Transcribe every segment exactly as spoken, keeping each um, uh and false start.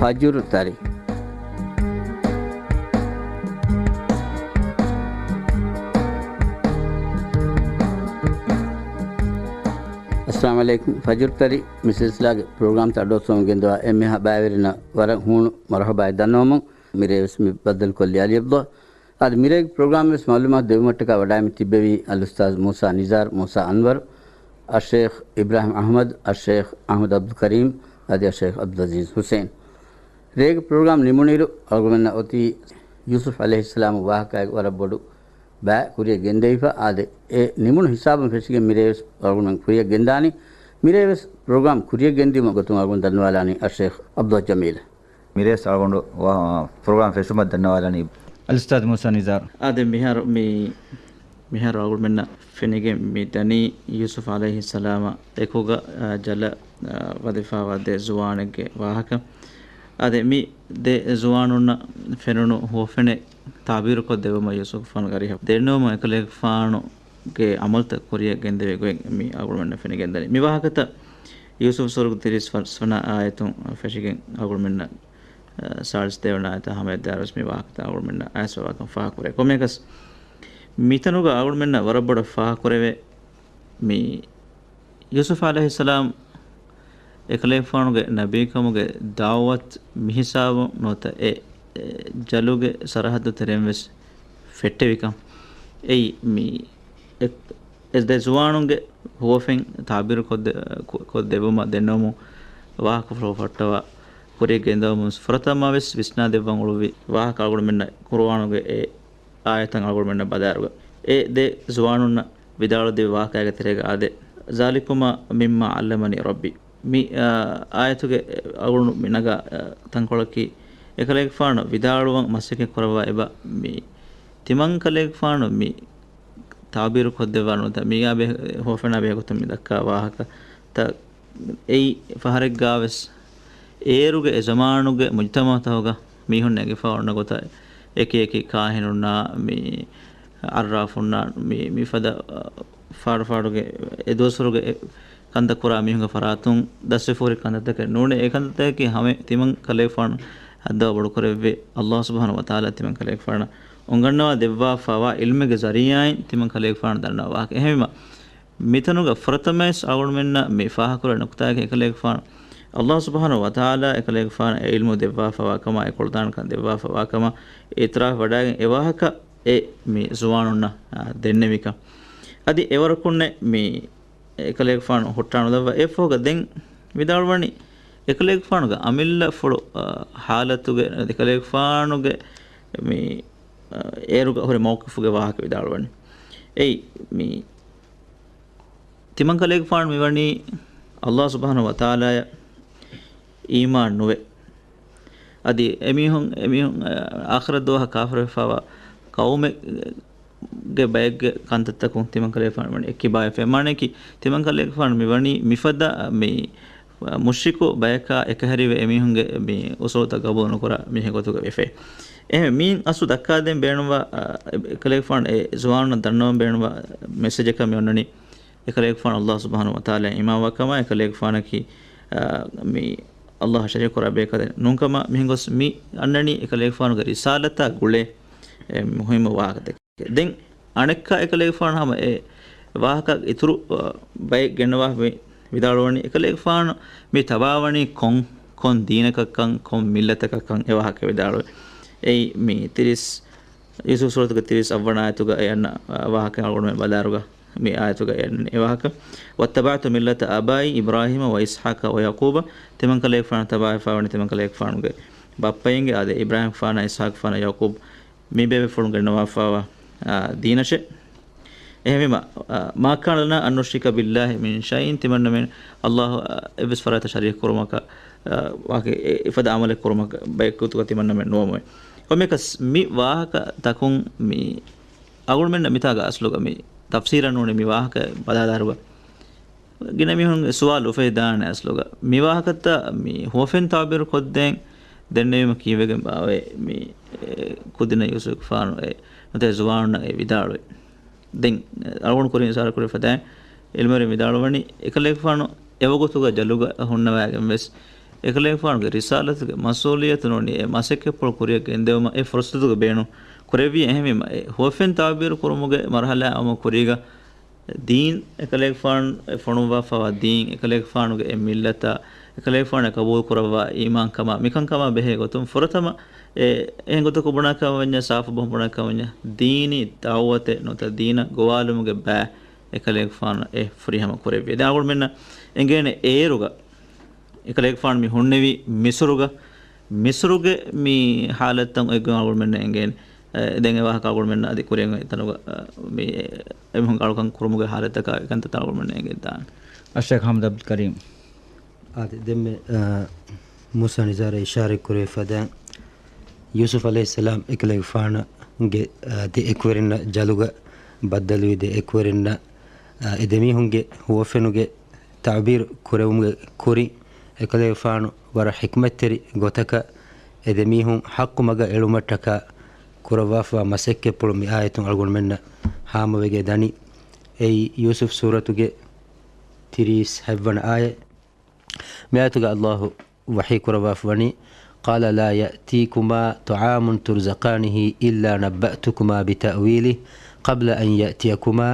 ފަޖުރު ތަރި. އައްސަލާމު ޢަލައިކުމް. ފަޖުރު ތަރި މި ސިލްސިލާގެ ޕްރޮގްރާމްތައް އަޑުއައްސަވަމުން ގެންދަވާ އެންމެހާ ބައިވެރިންނަށް ވަރަށް ހޫނު މަރުޙަބާއެއް ދަންނަވަމުން. މިރޭވެސް މި ބައްދަލުކޮށްލީ ޢަލީ ޢަބްދުﷲ. އަދި މިރޭގެ ޕްރޮގްރާމް ވެސް މަޢުލޫމާތު ދެއްވުމަށްޓަކާ ވަޑައިމި ތިއްބެވީ އަލްއުސްތާޛު މޫސާ ނިޒާރު، މޫސާ އަންވަރު، އައްޝޭޚް އިބްރާހިމް އަޙްމަދު، އައްޝޭޚް އަޙްމަދު ޢަބްދުލް ކަރީމް، އަދި އައްޝޭޚް ޢަބްދުލް ޢަޒީޒް ޙުސެން. ރޭގެ ޕްރޮގްރާމް ނިމުނުއިރު، އަޅުގަނޑުމެންނަށް އޮތީ ޔޫސުފް ޢަލައިހިއްސަލާމް ވާހަކައިގެ ވަރަށް ބޮޑު ބައި ކުރިއަށް ގެންދެވިފަ. އާދެ، އެ ނިމުނު ހިސާބުން ފެށިގެން މިރޭވެސް އަޅުގަނޑުމެން ކުރިއަށް ގެންދާނީ. މިރޭވެސް ޕްރޮގްރާމް ކުރިއަށް ގެންދިއުމަށް ގޮތުން އަޅުގަނޑު ދަންނަވާލާނީ އައްޝޭޚް ޢަބްދުﷲ ޖަމީލް. މިރޭވެސް އަޅުގަނޑު ވާ-، ޕްރޮގްރާމް ފެށުމަށް ދަންނަވާލާނީ އަލްއުސްތާޛު މޫސާ ނިޒާރު. އާދެ، މިހާރު މި-، މިހާރު އަޅުގަނޑުމެންނަށް ފެނިގެން މި ދަނީ ޔޫސުފް ޢަލައިހިއްސަލާމާ އެކުގަ، އާ، ޖަލަށް، އާ، ވަދެފާވާ ދެ ޒުވާނެއްގެ ވާހަކަ. އާދެ، މި ދެ ޒުވާނުންނަށް ފެނުނު ހުވަފެނެއް ތާބީރުކޮށް ދެއްވުމަށް ޔޫސުފްގެފާނު އަރިހަށް ދެންނެވުމުން އެކަލޭގެފާނުގެ ޢަމަލުތައް ކުރިއަށް ގެންދެވޭ ގޮތް މި އަޅުގަނޑުމެންނަށް ފެނިގެންދަނީ. މި ވާހަކަތައް ޔޫސުފް ސޫރަތުގެ ތިރީސް ފަސްވަނަ އާޔަތުން ފެށިގެން އަޅުގަނޑުމެންނަށް، އަ، ސާޅީސް ދޭވަނަ އާޔަތާ ހަމަޔަށްދާއިރުވެސް މި ވާހަކަތައް އަޅުގަނޑުމެންނަށް އައިސްފަވާކަން ފާހަގަކުރޭ. ކޮންމެއަކަސް މިތަނުގަ އަޅުގަނޑުމެންނަށް ވަރަށް ބޮޑަށް ފާހަގަކުރެވޭ މި ޔޫސުފް ޢަލައިހިއްސަލާމް އެކަލޭގެފާނުގެ ނަބީކަމުގެ ދަޢުވަތު މިހިސާބުން ނުވަތަ އެ، އެ ޖަލުގެ ސަރަހައްދު ތެރެއިން ވެސް ފެއްޓެވިކަން. އެއީ މި އެ، އެ ދެ ޒުވާނުންގެ ހުވަފެން ތާބީރު ކޮށްދެ-، ކޮ-، ކޮށްދެއްވުމަށް ދެންނެވުމުން ވާހަކަފުޅު ހުއްޓަވާ ކުރިއަށް ގެންދަވަމުން ފުރަތަމަ ވެސް ވިސްނާދެއްވަން އުޅުއްވި ވާހަކަ އަޅުގަނޑުމެންނަށް ޤުރުއާނުގެ އެ އާޔަތަށް އަޅުގަނޑުމެންނަށް ބަލާއިރުގަ، އެ ދެ ޒުވާނުންނަށް ވިދާޅުދެއްވި ވާހަކައިގެ ތެރޭގަ އާދެ، ذَٰلِكُمَا مِمَّا عَلَّمَنِي رَبِّي. މި، އާ، އާޔަތުގެ އަޅުގަނޑު މި ނަގާ، އާ، ތަންކޮޅަކީ، އެކަލޭގެފާނު ވިދާޅުވަން މަސައްކަތް ކުރައްވާ އެބަ މި ތިމަން ކަލޭގެފާނު މި ތާބީރު ކޮށްދެއްވާ ނުވަތަ މީގާ ބެ-، ހުވަފެނާ ބެހޭގޮތުން މި ދައްކާ ވާހަކަ ތައް އެއީ ފަހަރެއްގާވެސް އޭރުގެ އެ ޒަމާނުގެ މުޖްތަމަޢުތަކުގަ މީހުން އެނގިފަ އޮންނަ ގޮތަށް އެކި އެކި ކާހިނުންނާ މި އައްރާފުންނާ މި، މިފަދަ، އަ، ފާޑު ފާޑުގެ އެ ދުވަސްވަރުގެ އެ ކަންތައް ކުރާ މީހުންގެ ފަރާތުން ދަސްވެފަހުރި ކަންތައްތަކެއް ނޫނޭ. އެ ކަންތައްތަކަކީ ހަމަ ތިމަން ކަލޭގެފާނު ހައްދަވާ ބޮޑުކުރެއްވި ﷲ ސުބްޙާނަހޫ ވަތަޢާލާ ތިމަން ކަލޭގެފާނަށް އުނގަންނަވާ ދެއްވާފަވާ ޢިލްމެއްގެ ޒަރީޢާއިން ތިމަން ކަލޭގެފާނު ދަންނަވާ ވާހަކަ. އެހެންވީމަ، މިތަނުގަ ފުރަތަމަވެސް އަޅުގަނޑުމެންނަށް މި ފާހަގަކުރާ ނުކުތާއަކީ އެކަލޭގެފާނު ﷲ ސުބްޙާނަހޫ ވަތަޢާލާ އެކަލޭގެފާނަށް އެ ޢިލްމު ދެއްވާފަވާ ކަމާ، އެ ކުޅަދާނަކަން ދެއްވާފަވާ ކަމާ އިޢުތިރާފް ވަޑައިގެން އެ ވާހަކަ އެ މި ޒުވާނުންނަށް، އާ، ދެންނެވިކަން. އަދި އެވަރަކުންނެއް މި އެކަލޭގެފާނު ހުއްޓާނުލައްވާ އެއަށްފަހުގަ ދެން ވިދާޅުވަނީ، އެކަލޭގެފާނުގެ އަމިއްލަފުޅު، އާ، ޙާލަތުގެ، އެކަލޭގެފާނުގެ މި، އާ، އޭރުގަ ހުރި މައުޤިފުގެ ވާހަކަ ވިދާޅުވަނީ. އެއީ މި ތިމަން ކަލޭގެފާނު މިވަނީ ﷲ ސުބްޙާނަހޫ ވަތަޢާލާއަށް އީމާން ނުވެ، އަދި އެމީހުން، އެމީހުން، އާ، އާޚިރަތް ދުވަހަށް ކާފަރުވެފަވާ ޤައުމެއްގެ ބައެއްގެ ކަންތައްތަކުން ތިމަން ކަލޭގެފާނު ވަނީ އެއްކިބާވެފަ. މާނައަކީ، ތިމަން ކަލޭގެފާނު މިވަނީ މިފަދަ މި މުޝްރިކު ބަޔަކާ އެކަހެރިވެ އެމީހުންގެ މި އުސޫލުތައް ގަބޫލު ނުކުރާ މީހެއް ގޮތުގަ ވެފަ. އެހެން މިއިން އަސްލު ދައްކާދޭން ބޭނުންވާ، އާ، އެކަލޭގެފާނު އެ ޒުވާނުންނަށް ދަންނަވަން ބޭނުންވާ މެސެޖަކަށް މި އޮންނަނީ، އެކަލޭގެފާނު ﷲ ސުބްޙާނަހޫ ވަތަޢާލާ އީމާންވާ ކަމާ، އެކަލޭގެފާނަކީ، އާ، މި ﷲ އަށް ޝަރީކު ކުރާ ބޭކަލެއް ނޫންކަމާ މިހެން ގޮސް މި އަންނަނީ އެކަލޭގެފާނުގެ ރިސާލަތާ ގުޅޭ އެ މުހިއްމު ވާހަކަތަކެއް. ދެން އަނެއްކާ އެކަލޭގެފާނު ހަމަ އެ ވާހަކަ އިތުރު، އާ، ބައެއް ގެންނަވާ މި ވިދާޅުވަނީ، އެކަލޭގެފާނު މި ތަބާވަނީ ކޮން، ކޮން ދީނަކަށްކަން، ކޮން މިއްލަތަކަށްކަން އެ ވާހަކަ ވިދާޅުވޭ. އެއީ މި ތިރީސް ޔޫސުފް ސޫރަތުގެ ތިރީސް އަށްވަނަ އާޔަތުގަ އެ އަންނަ، އާ، ވާހަކަ އަޅުގަނޑުމެން ބަލާއިރުގަ މި އާޔަތުގަ އެ އަންނަ އެ ވާހަކަ. وَاتَّبَعْتُ مِلَّةَ آبَائِي إِبْرَاهِيمَ وَإِسْحَاقَ وَيَعْقُوبَ. ތިމަން ކަލޭގެފާނު ތަބާވެފަ ވަނީ ތިމަން ކަލޭގެފާނުގެ ބައްޕައިންގެ އާދެ، އިބްރާހިމްގެފާނާ، އިސްޙާޤްގެފާނާ، ޔަޢުޤޫބް މި ބޭބެފުޅުން ގެންނަވާފަވާ، އާ، ދީނަށެ. އެހެންވީމަ، އާ، مَا كَانَ لَنَا أَن نُّشْرِكَ بِاللَّهِ مِن شَيْءٍ، ތިމަންނަމެން ﷲ، އާ، އެއްވެސް ފަރާތަށް ޝަރީކު ކުރުމަކަށް، އާ، ވާހަކަ އެ، އެފަދަ ޢަމަލެއް ކުރުމަކަށް ބައެއްގޮތުގަ ތިމަންނަމެން ނުވަމުވެ. ކޮންމެއަކަސް މި ވާހަކަ ތަކުން މި އަޅުގަނޑުމެންނަށް މިތާގަ އަސްލުގަ މި ތަފްސީރަށް ނޫނީ މި ވާހަކަ ބަލާލާއިރުގަ. ގިނަ މީހުންގެ ސުވާލު އުފެދިދާނެ އަސްލުގަ. މި ވާހަކަތައް މި ހުވަފެން ތަޢުބީރު ކޮށްދޭން ދެންނެވީމަ ކީއްވެގެން ބާވޭ މި، އެ، ކުދިންނަށް ޔޫސުފްގެފާނު އެ، ނުވަތަ ޒުވާނުންނަށް އެ ވިދާޅުވި. ދެން، އަޅުގަނޑު ކުރިން އިޝާރާތް ކުރި ފަދައިން ޢިލްމުވެރިން ވިދާޅުވަނީ، އެކަލޭގެފާނު އެވަގުތުގަ ޖަލުގަ ހުންނަވައިގެން ވެސް އެކަލޭގެފާނުގެ ރިސާލަތުގެ މަސްއޫލިއްޔަތު ނޫނީ އެ މަސައްކަތްޕުޅު ކުރިއަށް ގެންދެވުމަށް އެ ފުރުސަތުގެ ބޭނުން ކުރެއްވިއޭ. އެހެންވީމަ، އެ ހުވަފެން ތަޢުބީރު ކުރުމުގެ މަރުޙަލާ އައުމަށް ކުރީގަ ދީން، އެކަލޭގެފާނު އެ ފޮނުއްވާފައިވާ ދީން، އެކަލޭގެފާނުގެ އެ މިއްލަތާ، އެކަލޭގެފާނު އެ ޤަބޫލު ކުރައްވާ އީމާންކަމާ، މިކަންކަމާ ބެހޭ ގޮތުން ފުރަތަމަ އެ، އެހެން ގޮތަކަށް ބުނާކަމަށް ވަންޏާ، ސާފު ބަހުން ބުނާކަމަށް ވަންޏާ، ދީނީ ދަޢުވަތެއް ނުވަތަ ދީނަށް ގޮވާލުމުގެ ބައި އެކަލޭގެފާނު އެ ފުރިހަމަ ކުރެއްވި. ދެން އަޅުގަނޑުމެންނަށް އެނގޭނެ އޭރުގަ އެކަލޭގެފާނު މި ހުންނެވީ މިސުރުގަ، މިސުރުގެ މި ޙާލަތްތައް އެއްގޮތް އަޅުގަނޑުމެންނަށް އެނގޭނެ. އެ، ދެން އެ ވާހަކަ އަޅުގަނޑުމެންނަށް އަދި ކުރިއަށް އޮތް ތަނުގަ، އަ، މި އެ، އެމީހުން އަޅުކަން ކުރުމުގެ ޙާލަތްތަކާ އެކަންތައްތައް އަޅުގަނޑުމެންނަށް އެނގެންދާނެ. އައްޝައިޚް އަޙްމަދު ޢަބްދުލް ކަރީމް. އާދެ، ދެންމެ، އަ، މޫސާ ނިޒާރަށް އިޝާރަތް ކުރެވިފަދައިން، ޔޫސުފް ޢަލައިހިއްސަލާމް އެކަލޭގެފާނުގެ، އަ، ދެ އެކުވެރިންނަށް ޖަލުގަ ބައްދަލުވި ދެ އެކުވެރިންނަށް، އަ، އެ ދެމީހުންގެ ހުވަފެނުގެ ތަޢުބީރު ކުރެވުމުގެ ކުރިން، އެކަލޭގެފާނު ވަރަށް ޙިކްމަތްތެރި ގޮތަކަށް އެ ދެމީހުން ޙައްޤު މަގަށް އެޅުމަށްޓަކާ ކުރައްވާފައިވާ މަސައްކަތްޕުޅު މި އާޔަތުން އަޅުގަނޑުމެންނަށް ހާމަވެގެން ދަނީ. އެއީ ޔޫސުފް ސޫރަތުގެ ތިރީސް ހަތްވަނަ އާޔަތް. މި އާޔަތުގަ ﷲ ވަޙީ ކުރައްވާފަ ވަނީ، قَالَ لَا يَأْتِيكُمَا طَعَامٌ تُرْزَقَانِهِ إِلَّا نَبَّأْتُكُمَا بِتَأْوِيلِهِ قَبْلَ أَنْ يَأْتِيَكُمَا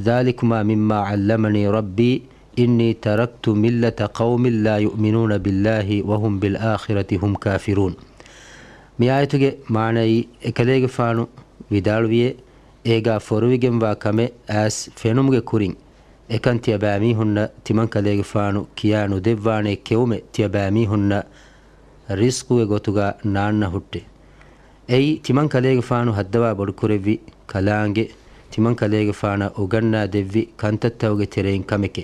ذَلِكُمَا مِمَّا عَلَّمَنِي رَبِّي إِنِّي تَرَكْتُ مِلَّةَ قَوْمٍ لَا يُؤْمِنُونَ بِاللَّهِ وَهُمْ بِالْآخِرَةِ هُمْ كَافِرُونَ. މި އާޔަތުގެ މާނައީ، އެކަލޭގެފާނު ވިދާޅުވިއޭ، އޭގާ ފޮރުވިގެންވާ ކަމެއް އައިސް ފެނުމުގެ ކުރިން، އެކަން ތިޔަބައިމީހުންނަށް ތިމަންކަލޭގެފާނު ކިޔާ ނުދެއްވާނެ ކެއުމެއް ތިޔަބައިމީހުންނަށް ރިޒްޤުގެ ގޮތުގަ ނާންނަ ހުއްޓޭ. އެއީ ތިމަންކަލޭގެފާނު ހައްދަވާ ބޮޑުކުރެއްވި ކަލާނގެ، ތިމަންކަލޭގެފާނަށް އުގަންނާ ދެއްވި ކަންތައްތަކުގެ ތެރެއިން ކަމެކޭ.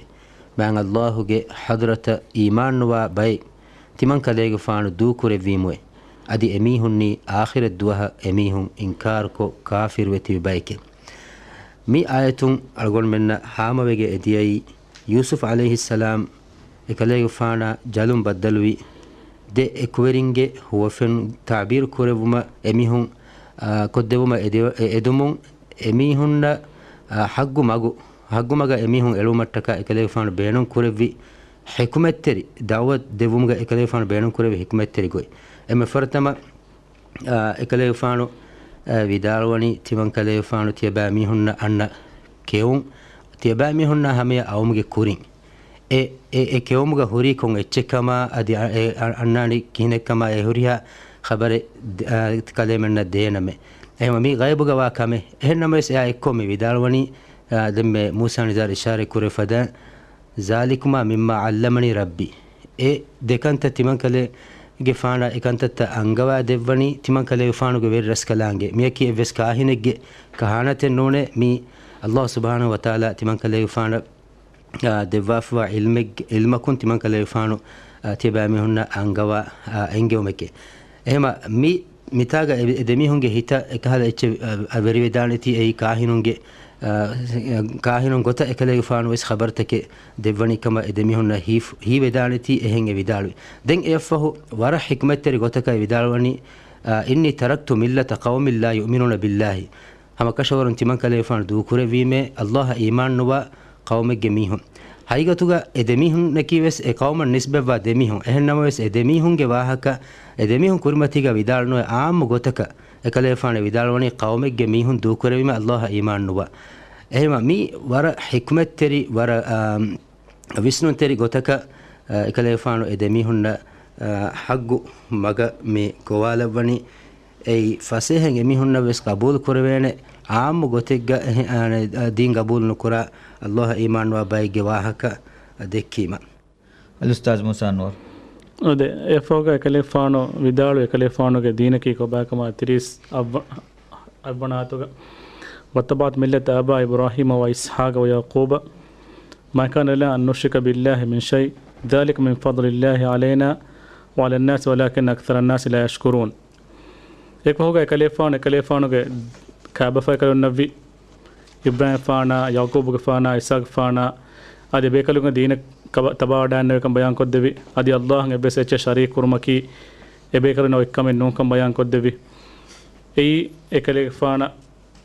މާތް ﷲ ގެ ޙަޟްރަތަށް އީމާންނުވާ ބައެއް ތިމަންކަލޭގެފާނު ދޫކުރެއްވީމުއޭ. އަދި އެމީހުންނީ އާޚިރަތް ދުވަހަށް އެމީހުން އިންކާރުކޮށް ކާފިރުވެ ތިބި ބައެކޭ. މި އާޔަތުން އަޅުގަނޑުމެންނަށް ހާމަވެގެ އެދިޔައީ، ޔޫސުފް ޢަލައިހިއްސަލާމް އެކަލޭގެފާނާ ޖަލުން ބައްދަލުވި ދެ އެކުވެރިންގެ ހުވަފެން ތަޢުބީރު ކުރެއްވުމަށް އެމީހުން، އާ، ކޮށްދެއްވުމަށް އެދެ-، އެ-، އެދުމުން އެމީހުންނަށް، އާ، ޙައްޤު މަގު، ޙައްޤު މަގަށް އެމީހުން އެޅުމަށްޓަކާ އެކަލޭގެފާނު ބޭނުން ކުރެއްވި ޙިކުމަތްތެރި ދަޢުވަތު ދެއްވުމުގަ އެކަލޭގެފާނު ބޭނުން ކުރެއްވި ޙިކުމަތްތެރި ގޮތް. އެންމެ ފުރަތަމަ، އާ، އެކަލޭގެފާނު، އާ، ވިދާޅުވަނީ ތިމަންކަލޭގެފާނު ތިޔަބައިމީހުންނަށް އަންނަ ކެއުން، ތިޔަބައިމީހުންނާ ހަމަޔަށް އައުމުގެ ކުރިން. އެ، އެ، އެ ކެއުމުގަ ހުރީ ކޮން އެއްޗެއްކަމާ އަދި އަ-، އެ އަ-، އަންނާނީ ކިހިނެއްކަމާ އެ ހުރިހާ ޚަބަރެއް ދ-، އާ، ކަލޭމެންނަށް ދޭނަމޭ. އެހެންވެ މީ ޣައިބުގަ ވާ ކަމެއް. އެހެންނަމަވެސް އެއާ އެއްކޮށް މި ވިދާޅުވަނީ، އާ، ދެންމެ މޫސާ ނިޒާރަށް އިޝާރަތް ކުރެވިފަދަ، ذَٰلِكُمَا مِمَّا عَلَّمَنِي رَبِّي. އެ ދެކަންތައް ތިމަންކަލޭގެފާނަށް އެކަންތައްތައް އަންގަވާ ދެއްވަނީ ތިމަންކަލޭގެފާނުގެ ވެރިރަސްކަލާނގެ. މިޔަކީ އެއްވެސް ކާހިނެއްގެ ކަހާނަތެއް ނޫނޭ. މީ ﷲ ސުބްޙާނަހޫ ވަތަޢާލާ ތިމަންކަލޭގެފާނަށް، އާ، ދެއްވާފައިވާ ޢިލްމެއް-، ޢިލްމަކުން ތިމަންކަލޭގެފާނު، އާ، ތިޔަބައިމީހުންނަށް އަންގަވާ، އާ، އެންގެވުމެކޭ. އެހެމަ މި މިތާގަ އެ، އެ ދެމީހުންގެ ހިތަށް އެކަހަލަ އެއްޗެއް، އަ، އަ، ވެރިވެދާނެތީ އެއީ ކާހިނުންގެ، އަ، ކާހިނުން ގޮތަށް އެކަލޭގެފާނު ވެސް ޚަބަރުތަކެއް ދެއްވަނީ ކަމަށް އެ ދެމީހުންނަށް ހީ، ހީވެދާނެތީ އެހެން އެ ވިދާޅުވި. ދެން އެއަށްފަހު ވަރަށް ޙިކްމަތްތެރި ގޮތަކަށް ވިދާޅުވަނީ، އަ، إِنِّي تَرَكْتُ مِلَّةَ قَوْمٍ لَا يُؤْمِنُونَ بِاللَّهِ. ހަމަކަށަވަރުން ތިމަންކަލޭގެފާނު ދޫކުރެއްވީމޭ، ﷲ އަށް އީމާންނުވާ ޤައުމެއްގެ މީހުން. ހަގީގަތުގަ އެ ދެމީހުންނަކީ ވެސް އެ ޤައުމަށް ނިސްބަތްވާ ދެމީހުން. އެހެންނަމަވެސް އެ ދެމީހުންގެ ވާހަކަ އެ ދެމީހުން ކުރިމަތީގަ ވިދާޅުނުވެ އާއްމު ގޮތަކަށް އެކަލޭގެފާނު ވިދާޅުވަނީ ޤައުމެއްގެ މީހުން ދޫކުރެވީމަ ﷲ އަށް އީމާންނުވާ. އެހެންވީމަ މީ ވަރަށް ޙިކްމަތްތެރި، ވަރަށް، އާ، ވިސްނުންތެރި ގޮތަކަށް، އާ، އެކަލޭގެފާނު އެ ދެމީހުންނަށް، އާ، ޙައްޤު މަގަށް މި ގޮވާލައްވަނީ. އެއީ ފަސޭހައިން އެމީހުންނަށް ވެސް ޤަބޫލު ކުރެވޭނެ އާއްމު ގޮތެއްގަ އެހެ-، އާ، ދީން ޤަބޫލު ނުކުރާ، ﷲ އަށް އީމާންވާ ބައެއްގެ ވާހަކަ ދެއްކީމަ. އަލްއުސްތާޛް މޫސާ ނޫރު. އާދެ، އެއަށްފަހުގަ އެކަލޭގެފާނު ވިދާޅުވި އެކަލޭގެފާނުގެ ދީނަކީ ކޮބާކަމާ ތިރީސް އަށްވަ-، އަށްވަނަ އާޔަތުގަ، وَاتَّبَعْتُ مِلَّةَ آبَائِي إِبْرَاهِيمَ وَإِسْحَاقَ وَيَعْقُوبَ مَا كَانَ لَنَا أَن نُّشْرِكَ بِاللَّهِ مِن شَيْءٍ ذَٰلِكَ مِن فَضْلِ اللَّهِ عَلَيْنَا وَعَلَى النَّاسِ وَلَٰكِنَّ أَكْثَرَ النَّاسِ لَا يَشْكُرُونَ. އެކަހުގަ އެކަލޭގެފާނު، އެކަލޭގެފާނުގެ ކާބަފައިކަލުންނަށްވި އިބްރާހީމްގެފާނާ، ޔަޢުޤޫބުގެފާނާ، އިސްޙާޤުގެފާނާ، އަދި އެބޭކަލުންގެ ދީނަށް ކަބަ-، ތަބާވަޑައިގަންނަވާކަން ބަޔާންކޮށްދެއްވި، އަދި ﷲ އަށް އެއްވެސް އެއްޗެއް ޝަރީކު ކުރުމަކީ އެބޭކަލުންނަށް އޮތްކަމެއް ނޫންކަން ބަޔާންކޮށްދެއްވި. އެއީ އެކަލޭގެފާނަށް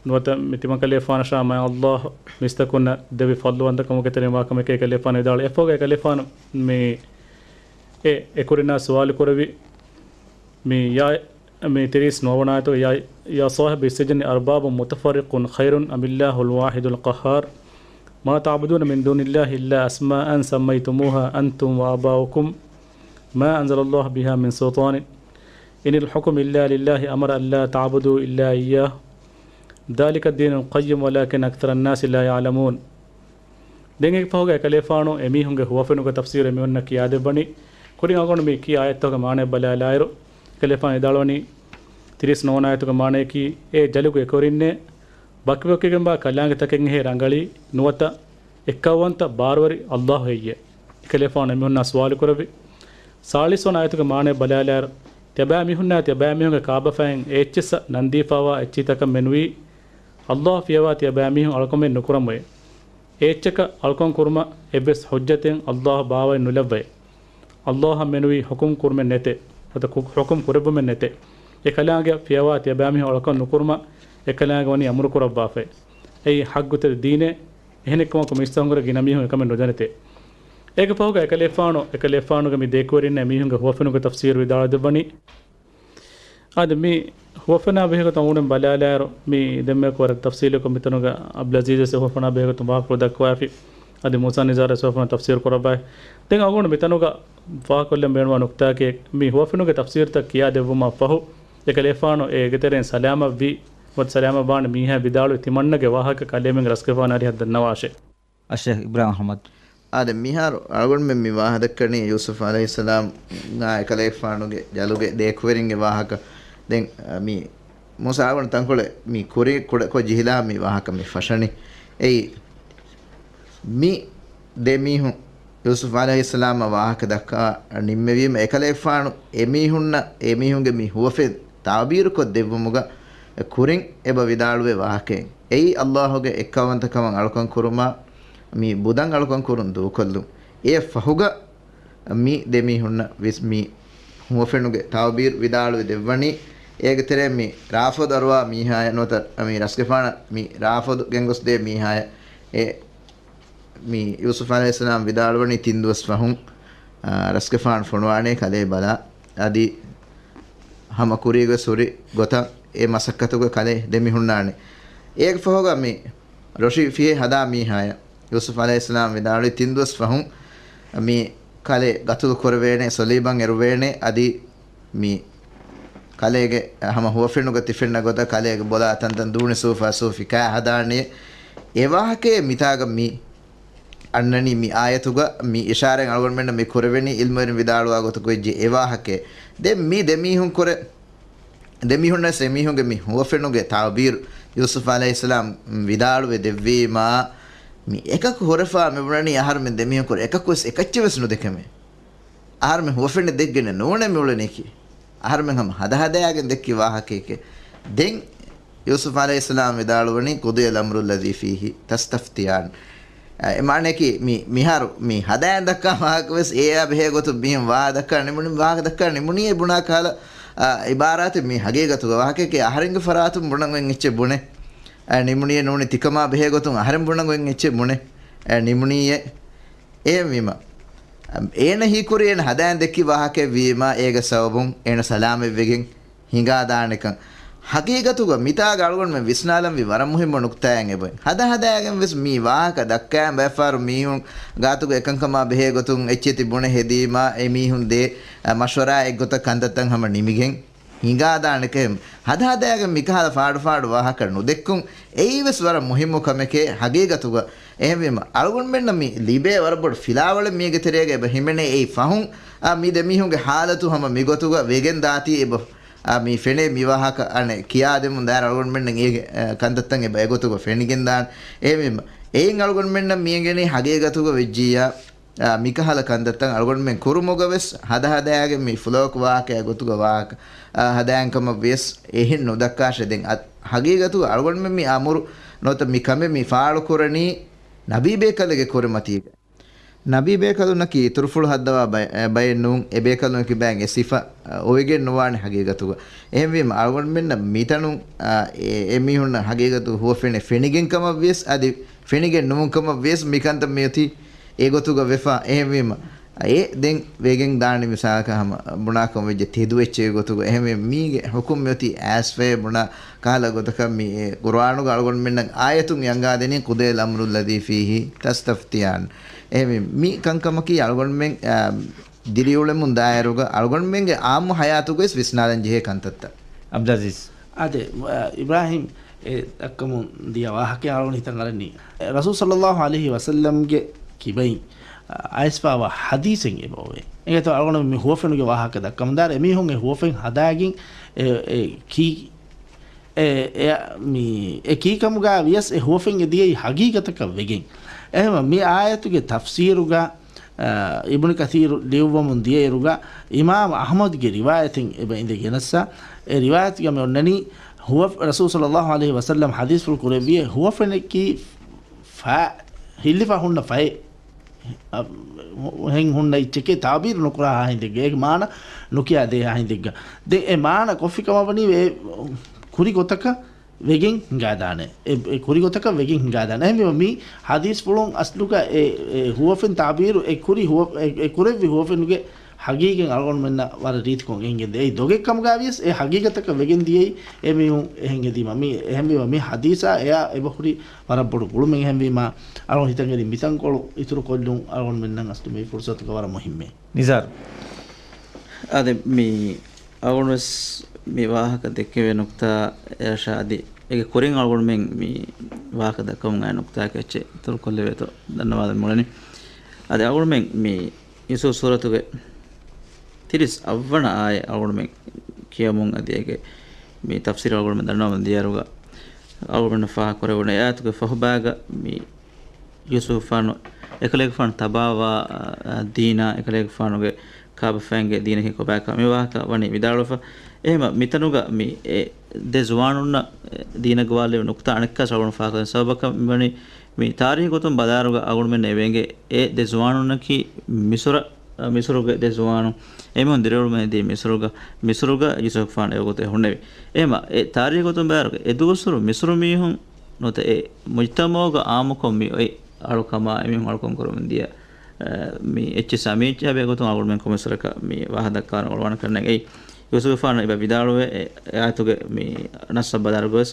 ނުވަތަ މި ތިމަންކަލޭގެފާނަށާ މާތް ﷲ މީސްތަކުންނަށް ދެއްވި ފަޟްލުވަންތަކަމުގެ ތެރެއިން ވާކަމެކޭ އެކަލޭގެފާނު ވިދާޅުވި. އެއަށްފަހުގަ އެކަލޭގެފާނު މި އެ އެކުރިންނާ ސުވާލު ކުރެވި މި ޔާ، މި ތިރީސް ނުވަވަނަ އާޔަތުގަ، يا، يا صاحبي السجن أأرباب متفرقون خير أم الله الواحد القهار ما تعبدون من دون الله إلا أسماء سميتموها أنتم وآباؤكم ما أنزل الله بها من سلطان إن الحكم إلا لله أمر ألا تعبدوا إلا إياه ذلك الدين القيم ولكن أكثر الناس لا يعلمون. ދެން އޭގެ ފަހުގަ އެކަލޭފާނު އެމީހުންގެ ހުވަފެނުގެ ތަފްސީރު އެމީހުންނަށް ކިޔާދެއްވަނީ. ކުރިން އަޅުގަނޑު މި ކިޔާ އާޔަތްތަކުގެ މާނައެއް ބަލާލާއިރު، އެކަލޭފާނު ވިދާޅުވަނީ، ތިރީސް ނުވަވަނަ އާޔަތުގެ މާނަޔަކީ، އޭ ޖަލުގެ އެކުވެރިންނޭ، ބަކިބަކިގެންވާ ކަލާނގެތަކެއްހޭ ރަނގަޅީ ނުވަތަ އެއްކައުވަންތަ ބާރުވެރި އައްލާހު ހެއްޔޭ؟ އެކަލޭފާނު އެމީހުންނާ ސުވާލު ކުރެއްވި. ސާޅީސް ވަނަ އާޔަތުގެ މާނައެއް ބަލާލާއިރު، ތިޔަބައިމީހުންނާ ތިޔަބައިމީހުންގެ ކާބަފައިން އެއްޗިއްސަށް ނަންދީފާވާ އެއްޗިތަކަށް މެނުވީ، އައްލާހު ފިޔަވާ ތިޔަބައިމީހުން އަޅުކަމެއް ނުކުރަމުއޭ. އެ އެއްޗަކަށް އަޅުކަން ކުރުމަށް އެއްވެސް ޙުއްޖަތެއް އައްލާހު ބާވައި ނުލައްވައޭ. އައްލާހަށް މެނުވީ ޙުކުމް ކުރުމެއް ނެތޭ. ނުވަތަ ކު-، ޙުކުމް ކުރެއްވުމެއް ނެތޭ. އެ ކަލާނގެއަށް ފިޔަވާ ތިޔަބައިމީހުން އަޅުކަން ނުކުރުމަށް އެ ކަލާނގެ ވަނީ އަމުރު ކުރައްވާފައި. އެއީ ޙައްޤުތެރި ދީނޭ. އެހެނެއްކަމަކު މީސްތަކުންކުރެ ގިނަ މީހުން އެކަމެއް ނުދަނެތޭ. އޭގެ ފަހުގަ އެކަލޭފާނު، އެކަލޭފާނުގެ މި ދެ އެކުވެރިންނަށް އެމީހުންގެ ހުވަފެނުގެ ތަފްސީރު ވިދާޅުވެދެއްވަނީ. އާދެ، މި ހުވަފެނާ ބެހޭގޮތުން އަޅުގަނޑު ބަލާލާއިރު، މި ދެންމެ ވަރަށް ތަފްސީލުކޮށް މިތަނުގަ އަބްދުލް އަޒީޒް ވެސް ހުވަފެނާ ބެހޭގޮތުން ވާހަކަ ދައްކަވާފި. އަދި މޫސާ ނިޒާރު ވެސް ހުވަފެނާ ތަފްސީރު ކުރައްވާފި. ދެން އަޅުގަނޑު މިތަނުގަ ފާހަގަކޮށްލަން ބޭނުންވާ ނުކުތާއަކީ، މި ހުވަފެނުގެ ތަފްސީރުތައް ކިޔާދެއްވުމަށް ފަހު، އެކަލޭފާނު އޭގެ ތެރެއިން ސަލާމަތްވީ، ނުވަތަ ސަލާމަތްވާނެ މީހާ ވިދާޅުވި ތިމަންނަގެ ވާހަކަ ކަލޭމެންގެ ރަސްގެފާނަށް އަރިހަށް ދަންނަވާށޭ. އައްޝޭޚް އިބްރާހިމް އަޙްމަދު. އާދެ، މިހާރު އަޅުގަނޑުމެން މި ވާހަކަ ދައްކަނީ ޔޫސުފް ޢަލައިހިއްސަލާމް އާ އެކަލޭގެފާނުގެ ޖަލުގެ ދެ އެކުވެރިންގެ ވާހަކަ. ދެން، އަ، މި މޫސާ އަޅުގަނޑު ތަންކޮޅެއް މި ކުރި ކުޑަކޮށް ޖެހިލާ މި ވާހަކަ މި ފަށަނީ. އެއީ، މި ދެ މީހުން ޔޫސުފް ޢަލައިހިއްސަލާމަށް ވާހަކަ ދައްކާ ނިންމެވީމަ، އެކަލޭގެފާނު އެމީހުންނަށް އެމީހުންގެ މި ހުވަފެން ތަޢުބީރުކޮށް ދެއްވުމުގަ ކުރިން އެބަ ވިދާޅުވޭ ވާހަކައެއް. އެއީ، އައްލާހުގެ އެއްކައުވަންތަކަމަށް އަޅުކަން ކުރުމާ، މި ބުދަން އަޅުކަން ކުރުން ދޫކޮށްލުން. އެއަށް ފަހުގަ މި ދެ މީހުންނަށް ވެސް މި ހުވަފެނުގެ ތަޢުބީރު ވިދާޅުވެ ދެއްވަނީ. އޭގެ ތެރޭ މި ރާފަދު އަރުވާ މީހާޔަށް ނުވަތަ މި ރަސްގެފާނަށް މި ރާފަދު ގެންގޮސްދޭ މީހާޔަށް އެ މި ޔޫސުފް ޢަލައިހިއްސަލާމް ވިދާޅުވަނީ ތިން ދުވަސް ފަހުން، އާ، ރަސްގެފާނު ފޮނުވާނޭ ކަލޭ ބަލާ. އަދި ހަމަ ކުރީގެ ސުރި ގޮތަށް އެ މަސައްކަތުގެ ކަލޭ ދެމިހުންނާނެ. އޭގެ ފަހުގަ މި ރޮށި ފިހެ ހަދާ މީހާޔަށް ޔޫސުފް ޢަލައިހިއްސަލާމް ވިދާޅުވި ތިން ދުވަސް ފަހުން މި ކަލޭ ގަތުލު ކުރެވޭނެ، ސޮލީބަށް އެރުވޭނެ، އަދި މި ކަލޭގެ ހަމަ ހުވަފެނުގަ ތިފެންނަ ގޮތަށް ކަލޭގެ ބޮލާ ތަންތަން ދޫނި ސޫފާ ސޫފި ކާ ހަދާނެ. އެ ވާހަކައެއް މިތާގަ މި އަންނަނީ މި އާޔަތުގަ މި އިޝާރަތް އަޅުގަނޑުމެންނަށް މި ކުރެވެނީ ޢިލްމުވެރިން ވިދާޅުވާ ގޮތަކު ވެއްޖެ އެ ވާހަކައެއް. ދެން މި ދެމީހުން ކުރެ، ދެމީހުންނަށް އެމީހުންގެ މި ހުވަފެނުގެ ތަޢުބީރު ޔޫސުފް ޢަލައިހިއްސަލާމް ވިދާޅުވެ ދެއްވީމާ، މި އެކަކު ހުރެފާ މި ބުނަނީ އަހަރުމެން ދެމީހުން ކުރެ އެކަކު ވެސް އެކައްޗެއް ވެސް ނުދެކެމޭ. އަހަރުމެން ހުވަފެންނެއް ދެއްގެން ނޫނޭ މި އުޅެނީކީ. އަހަރުމެން ހަމަ ހަދަހަދަޔާގެން ދެއްކި ވާހަކައެކޭ. ދެން ޔޫސުފް ޢަލައިހިއްސަލާމް ވިދާޅުވަނީ، قضي الأمر الذي فيه تستفتيان. އަ، އެ މާނަޔަކީ މި، މިހާރު މި ހަދާން ދައްކާ ވާހަކަ ވެސް އެއާ ބެހޭ ގޮތުން މިހެން ވާހަކަ ދައްކާ ނިމުނީ، ވާހަކަ ދައްކާ ނިމުނީ އެ ބުނާ ކަހަލަ، އަ، އިބާރާތެއް. މި ހަގީގަތުގަ ވާހަކައެކޭ އަހަރެންގެ ފަރާތުން ބުނަން އޮތް އެއްޗެއް ބުނެ. އަ، ނިމުނީ ނޫނީ ތިކަމާ ބެހޭ ގޮތުން އަހަރެން ބުނަން އޮތް އެއްޗެއް ބުނެ. އަ، ނިމުނީ އެ. އެހެންވީމަ، އޭނަ ހީކުރީ އޭނަ ހަދާން ދެއްކި ވާހަކައެއް ވީމާ، އޭގެ ސަބަބުން އޭނަ ސަލާމަތްވެގެން ހިނގާދާނެކަން. ހަގީގަތުގަ މިތާގަ އަޅުގަނޑުމެން ވިސްނާލަންވީ ވަރަށް މުހިއްމު ނުކުތާއެއް އެބައި. ހަދަ ހަދައިގެން ވެސް މި ވާހަކަ ދައްކާ ބައެއްފަހަރު މީހުން ގާތުގަ އެކަންކަމާ ބެހޭ ގޮތުން އެއްޗެތި ބުނެ ހެދީމާ، އެ މީހުން ދޭ، އަ، މަޝްވަރާ އެއްގޮތަށް ކަންތައްތައް ހަމަ ނިމިގެން ހިނގާދާނެކަން. ހަދަ ހަދައިގެން މިކަހަލަ ފާޑު ފާޑު ވާހަކަ ނުދެއްކުން އެއީ ވެސް ވަރަށް މުހިއްމު ކަމެކޭ ހަގީގަތުގަ. އެހެންވީމަ، އަޅުގަނޑުމެންނަށް މި ލިބޭ ވަރަށް ބޮޑު ފިލާވަޅެއް މީގެ ތެރޭގަ އެބަ ހިމެނޭ. އެއީ ފަހުން، އާ، މި ދެމީހުންގެ ހާލަތު ހަމަ މިގޮތުގަ ވެގެން ދާތީ އެބަ، އާ، މި ފެނޭ މި ވާހަކަ އަނެއް ކިޔާދެމުން ދާއިރު އަޅުގަނޑުމެންނަށް އޭގެ، އާ، ކަންތައްތައް އެބަ އެގޮތުގަ ފެނިގެން ދާން. އެހެންވީމަ، އެއިން އަޅުގަނޑުމެންނަށް މިއެނގެނީ ހަގީގަތުގަ ވެއްޖިއްޔާ، އާ، މިކަހަލަ ކަންތައްތައް އަޅުގަނޑުމެން ކުރުމުގަ ވެސް ހަދަ ހަދައިގެން މި ފުލޯކު ވާހަކައެއް ގޮތުގަ ވާހަކަ، އާ، ހަދާން ކަމަށް ވިޔަސް އެހެން ނުދައްކާށޭ. ދެން އަ، ހަގީގަތުގަ އަޅުގަނޑުމެން މި އަމުރު ނުވަތަ މި ކަމެއް މި ފާޅު ކުރަނީ ނަބީ ބޭކަލެއްގެ ކުރިމަތީގަ. ނަބީ ބޭކަލުންނަކީ އިތުރުފުޅު ހައްދަވާ ބައެއް، ބައެއް ނޫން. އެ ބޭކަލުން ކިބައިން އެ ސިފަ، އަ، އޮވެގެން ނުވާނެ ހަގީގަތުގަ. އެހެންވީމަ، އަޅުގަނޑުމެންނަށް މިތަނުން، އާ، އެ، އެ މީހުންނަށް ހަގީގަތު ހުވަފެނެއް ފެނިގެން ކަމަށް ވިޔަސް އަދި ފެނިގެން ނުވުން ކަމަށް ވިޔަސް މިކަންތައް މިއޮތީ އެގޮތުގަ ވެފަ. އެހެންވީމަ، އެ ދެން ވެގެން ދާނެ މިސާލަކަށް ހަމަ ބުނާކަމަށް ވެއްޖެ ތެދު އެއްޗެއް ގޮތުގަ. އެހެންވެ މީގެ ޙުކުމް އޮތީ އައިސްފަޔޭ ބުނާ ކަހަލަ ގޮތަކަށް މި އެ ޤުރުއާނުގަ އަޅުގަނޑުމެންނަށް އާޔަތުން އަންގާދެނީ قضي الأمر الذي فيه تستفتيان. އެހެންވެ މި ކަންކަމަކީ އަޅުގަނޑުމެން، އާ، ދިރިއުޅެމުން ދާއިރުގަ އަޅުގަނޑުމެންގެ އާއްމު ޙަޔާތުގަވެސް ވިސްނާލަން ޖެހޭ ކަންތައްތައް. އަބްދުލްއަޒީޒް. އާދެ، އ، އިބްރާހިމް އެ ދައްކަމުން ދިޔަ ވާހަކަ އަޅުގަނޑު ހިތަށް އަރަނީ. ރަސޫލު ޞައްލައްލާހު ޢަލައިހި ވަސައްލަމްގެ ކިބައިން، އަ، އައިސްފާވާ ޙަދީޘެއް އެބައޮވޭ. އެނގޭތޯ އަޅުގަނޑު މި ހުވަފެނުގެ ވާހަކަ ދައްކަމުންދާއިރު އެމީހުން އެ ހުވަފެން ހަދާގެން އެ، އެ ކީ، އެ، އެ، މި، އެ ކީކަމުގަ ވިޔަސް އެ ހުވަފެން އެ ދިޔައީ ޙަޤީޤަތަކަށް ވެގެން. އެހެންވެ މި އާޔަތުގެ ތަފްސީރުގަ އާ، އިބްނު ކަޘީރު ލިޔުއްވަމުން ދިޔައިރުގަ، އިމާމް އަޙްމަދުގެ ރިވާޔަތެއް އެބަ އިނދެ ގެނައްސާ، އެ ރިވާޔަތުގަ މި އޮންނަނީ، ހުވަ، ރަސޫލު ޞައްލައްލާހު ޢަލައިހި ވަސައްލަމް ޙަދީޘްފުޅު ކުރެއްވިއޭ، ހުވަފެނަކީ ފަ، ހިއްލިފަ ހުންނަ ފައެއް، އަ، ހެން ހުންނަ އެއްޗެކޭ ތާބީރު ނުކުރާ ހިނދެއްގަ، އޭގެ މާނަ ނުކިޔާ ދޭހާ ހިނދެއްގަ. ދެން އެ މާނަ ކޮށްފި ކަމަށް ވަނީ އެ ކުރި ގޮތަކަށް ވެގެން ހިނގާދާނެ. އެ، އެ ކުރި ގޮތަކަށް ވެގެން ހިނގާދާނެ. އެހެންވީމަ މި ޙަދީޘްފުޅުން އަސްލުގަ އެ، އެ ހުވަފެން ތާބީރު އެ ކުރި ހުވަ، އެ، އެ ކުރެއްވި ހުވަފެނުގެ ޙަޤީޤަތް އަޅުގަނޑުމެންނަށް ވަރަށް ރީތިކޮށް އެނގެންދޭ. އެއީ ދޮގެއް ކަމުގަ ވިޔަސް އެ ޙަޤީޤަތަކަށް ވެގެން ދިޔައީ އެ މީހުން އެހެން ހެދީމަ. މި އެހެންވީމަ މި ޙަދީޘާ އެއާ އެބަހުރި ވަރަށް ބޮޑު ގުޅުމެއް. އެހެންވީމަ އަޅުގަނޑު ހިތަށް އެރި މިތަންކޮޅު އިތުރު ކޮށްލުން އަޅުގަނޑުމެންނަށް އަސްލު މި ފުރުޞަތުގަ ވަރަށް މުހިއްމޭ. ނިޒާރު. އާދެ، މި އަޅުގަނޑުވެސް މި ވާހަކަ ދެއްކެވޭ ނުކްތާ އެއަށާ އަދި އޭގެ ކުރިން އަޅުގަނޑުމެން މި ވާހަކަ ދައްކަމުން އައި ނުކްތާއަކަށް އެއްޗެއް އިތުރު ކޮށްލެވޭތޯ ދަންނަވާލަން މިއުޅެނީ. އަދި އަޅުގަނޑުމެން މި ޔޫސުފް ސޫރަތުގެ ތިރީސް އަށްވަނަ އާޔަތް އަޅުގަނޑުމެން ކިޔަމުން އަދި އޭގެ މި ތަފްސީރު އަޅުގަނޑުމެން ދަންނަވަމުން ދިޔައިރުގަ އަޅުގަނޑުމެންނަށް ފާހަގަކުރެވުނު އެ އާޔަތުގެ ފަހުބާގަ މި ޔޫސުފާނު އެކަލޭގެފާނު ތަބާވާ، އާ، ދީނާ، އެކަލޭގެފާނުގެ ކާބަފައިންގެ ދީނަކީ ކޮބާކަން މި ވާހަކަ ވަނީ ވިދާޅުވެފަ. އެހެމަ މިތަނުގަ މި އެ ދެ ޒުވާނުންނަށް ދީނަށް ގޮވާލެވި ނުކްތާ އަނެއްކާ ސަބަބުން ފާހަގަކޮށް ސަބަބަކަށް މިވަނީ މި ތާރީހު ގޮތުން ބަލާރުގަ އަޅުގަނޑުމެން އެވެންގެ އެ ދެ ޒުވާނުންނަކީ މިސުރަ، މިސުރުގެ ދެ ޒުވާނު. އެމީހުން ދިރިއުޅުމެއް ދީ މިސުރުގަ، މިސުރުގަ ޔޫސުފް ފާން އެ ގޮތަށް ހުންނެވި. އެހެމަ އެ ތާރީހު ގޮތުން ބަލާރުގަ އެ ދުވަސްވަރު މިސުރު މީހުން ނުވަތަ އެ މުޖްތަމަޢުގަ އާއްމުކޮށް މި އޮތް އަޅުކަމާ އެމީހުން އަޅުކަން ކުރަމުން ދިޔަ، އަ، މި އެއްޗިއްސާ މި އެއްޗިހާ ބެހޭގޮތުން އަޅުގަނޑުމެން ކޮމެންޓްސްތަކަށް މި ވާހަކަ ދައްކާން އޮޅުވާނެ ކަންނޭނގެ. އެއީ ޔޫސުފް ފާނު އެބަ ވިދާޅުވޭ، އެ، އެ އާޔަތުގެ މި ނައްސަށް ބަލާރަ ގޮސް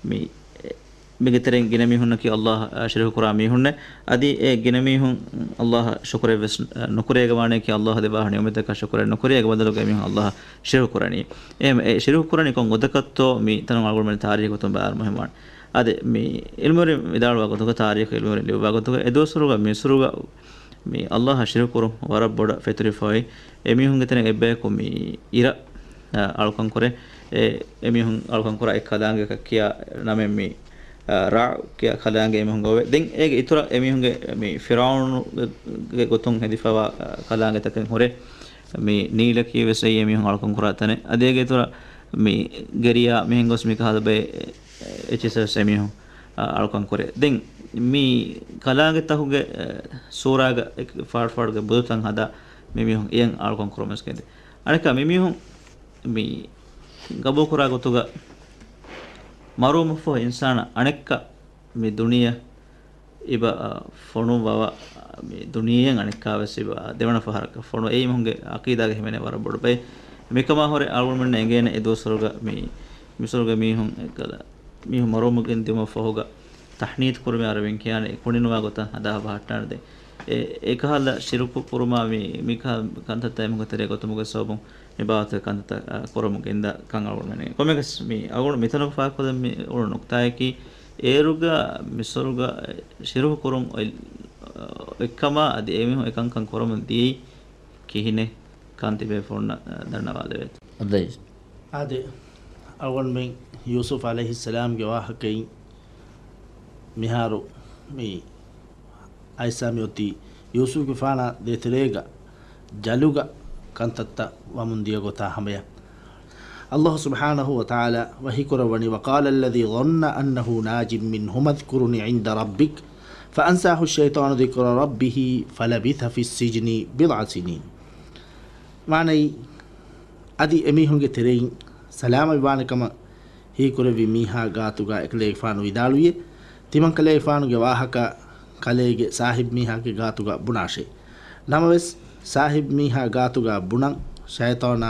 މި، އެ، މީގެ ތެރެއިން ގިނަ މީހުންނަކީ ﷲ އަށް ޝިރުކު ކުރާ މީހުންނޭ. އަދި އެ ގިނަ މީހުން ﷲ އަށް ޝުކުރެއް ވެސް ނުކުރޭގަ ވާނެކީ ﷲ ދެއްވާ ނިޢުމަތަކަށް ޝުކުރެއް ނުކުރޭގެ ބަދަލުގަ އެމީހުން ﷲ އަށް ޝިރުކު ކުރަނީ. އެ، އެ ޝިރުކު ކުރަނީ ކޮން ގޮތަކަށްތޯ މި ތަނުން އަޅުގަނޑުމެން ތާރީޚު ގޮތުން ބަލާއިރު މުހިއްމުވާނެ. އަދި މި ޢިލްމުވެރިން ވިދާޅުވާ ގޮތުގަ، ތާރީޚު ޢިލްމުވެރިން ލިޔުއްވާ ގޮތުގަ، އެ ދުވަސްވަރުގަ މިސުރުގަ މި ﷲ އަށް ޝިރުކު ކުރުން ވަރަށް ބޮޑަށް ފެތުރިފަ އޮތް. އެމީހުންގެ ތެރެއިން އެއްބަޔަކު މި އިރަށް، އަ، އަޅުކަން ކުރޭ. އެ، އެމީހުން އަޅުކަން ކުރާ އެއް ކަލާނގެއަކަށް ކިޔާ ނަމެއް މި، އަ، ރަޢު ކިޔާ ކަލާނގެ އެމީހުން ގޮވޭ. ދެން އޭގެ އިތުރަށް އެމީހުންގެ މި ފިރްޢައުނުގެ ގޮތުން ހެދިފަވާ، އަ، ކަލާނގެތަކެއް ހުރޭ. މި ނީލަކީ ވެސް އެއީ އެމީހުން އަޅުކަން ކުރާ ތަނެއް. އަދި އޭގެ އިތުރަށް މި ގެރިޔާ މިހެން ގޮސް މި ކަހަލަ ބައެއް އެއްޗިއްސަށް ވެސް އެމީހުން، އަ، އަޅުކަން ކުރޭ. ދެން މި ކަލާނގެތަކުގެ، އެ، ސޫރާގަ އެ ފާޑު ފާޑުގެ ބުދުތައް ހަދާ މި މީހުން އެޔަށް އަޅުކަން ކުރުމަށް ގެންދޭ. އަނެއްކާ މި މީހުން މި ގަބޫލުކުރާ ގޮތުގަ މަރުވުމަށްފަހު އިންސާނާ އަނެއްކާ މި ދުނިޔެ އިބަ، އަ، ފޮނުއްވަވަ، މި ދުނިޔެއަށް އަނެއްކާވެސް އިބަ ދެވަނަ ފަހަރަކަށް ފޮނު. އެއީ މީހުންގެ ޢަޤީދާގަ ހިމެނޭ ވަރަށް ބޮޑު ބައެއް. މިކަމާ ހުރެ އަޅުގަނޑުމެންނަށް އެނގޭނެ އެ ދުވަސްވަރުގަ މި މިސުރުގެ މީހުން އެކަލަ، މީހުން މަރުވުމުގެ ދިމަށް ފަހުގަ ތަޙްނީޘް ކުރުމޭ އަރަބިން ކިޔާނެ އެ ކުނިނުވާ ގޮތަށް ހަދާ ބަހައްޓާނެ. ދެން އެ، އެކަހަލަ ޝިރުކު ކުރުމާ މި، މި ކަ، ކަންތައްތައް އެމީހުންގެ ތެރޭ ގޮތުމުގެ ސަބަބުން މި ބާވަތުގެ ކަންތައްތައް، އަ، ކުރަމުން ގެންދާ ކަން އަޅުގަނޑުމެން. ކޮންމެއަކަސް މި އަޅުގަނޑު މިތަނުގަ ފާހަގަކޮށްލަން މި އުޅުނު ނުކްތާއަކީ، އޭރުގަ މިސުރުގަ ޝިރުކު ކުރުން އޮތް، އޮތްކަމާ އަދި އެމީހުން އެކަންކަން ކުރަމުން ދިޔައީ ކިހިނެއް ކަން ތިބޭފުޅުންނަށް، އަ، ދަންނަވާލެވޭތޯ. އަބްދުލް ޢަޒީޒް. އާދެ، އަޅުގަނޑުމެން ޔޫސުފް ޢަލައިހިއްސަލާމްގެ ވާހަކައިން މިހާރު މި އައިސާ މިއޮތީ ޔޫސުފްގެފާނާ ދޭތެރޭގަ ޖަލުގަ ކަންތައްތައް ވަމުން ދިޔަ ގޮތާ ހަމަޔަށް. ﷲ ސުބްޙާނަހޫ ވަތަޢާލާ ވަޙީކުރައްވަނީ، وَقَالَ الَّذِي ظَنَّ أَنَّهُ نَاجٍ مِّنْهُمُ اذْكُرْنِي عِندَ رَبِّكَ فَأَنسَاهُ الشَّيْطَانُ ذِكْرَ رَبِّهِ فَلَبِثَ فِي السِّجْنِ بِضْعَ سِنِينَ. މާނައީ، އަދި އެމީހުންގެ ތެރެއިން ސަލާމަތްވާނެ ކަމަށް ހީކުރެއްވި މީހާ ގާތުގަ އެކަލޭގެފާނު ވިދާޅުވިއޭ، ތިމަންކަލޭގެފާނުގެ ވާހަކަ ކަލޭގެ ސާހިބް މީހާގެ ގާތުގަ ބުނާށޭ. ނަމަވެސް، ސާހިބް މީހާ ގާތުގަ ބުނަން ޝައިޠާނާ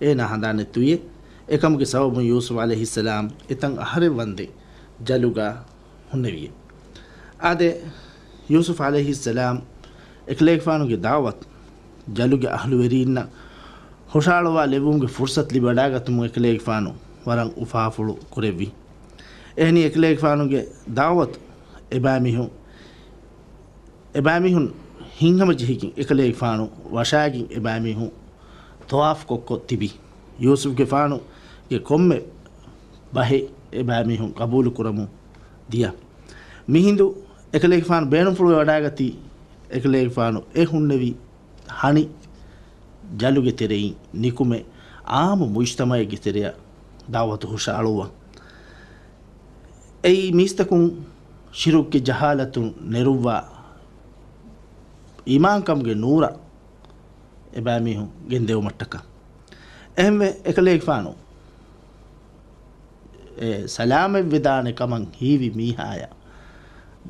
އޭނާ ހަނދާނެއް ތުވިއެ. އެކަމުގެ ސަބަބުން ޔޫސުފް ޢަލައިހިއްސަލާމް އެތަން އަހަރެއް ވަންދެން ޖަލުގަ ހުންނެވިއެ. އާދެ، ޔޫސުފް ޢަލައިހިއްސަލާމް އެކަލޭގެފާނުގެ ދަޢުވަތު ޖަލުގެ އަހްލުވެރީންނަށް ހުށައަޅުވާ ލެއްވުމުގެ ފުރުޞަތު ލިބިވަޑާގަތުމުން އެކަލޭގެފާނު ވަރަށް އުފާފުޅު ކުރެއްވި. އެހެނީ އެކަލޭގެފާނުގެ ދަޢުވަތު އެބައިމީހުން، އެބައިމީހުން ހިތްހަމަޖެހިގެން އެކަލޭގެފާނު ވަށާގެން އެބައިމީހުން ޠަވާފު ކޮށްކޮށް ތިބި. ޔޫސުފްގެފާނުގެ ކޮންމެ ބަހެއް އެބައިމީހުން ޤަބޫލު ކުރަމުން ދިޔަ. މިހިނދު އެކަލޭގެފާނު ބޭނުންފުޅުވެ ވަޑާގަތީ، އެކަލޭގެފާނު އެ ހުންނެވި ހަނި ޖަލުގެ ތެރެއިން ނިކުމެ އާއްމު މުޖްތަމަޢެއްގެ ތެރެއަށް ދަޢުވަތު ހުށައަޅުއްވަން. އެއީ މީސްތަކުން ޝިރުކްގެ ޖަހާލަތުން ނެރުއްވާ އީމާންކަމުގެ ނޫރަށް އެބައިމީހުން ގެންދެވުމަށްޓަކާ. އެހެންވެ، އެކަލޭގެފާނު އެ ސަލާމަތްވެދާނެ ކަމަށް ހީވި މީހާޔަށް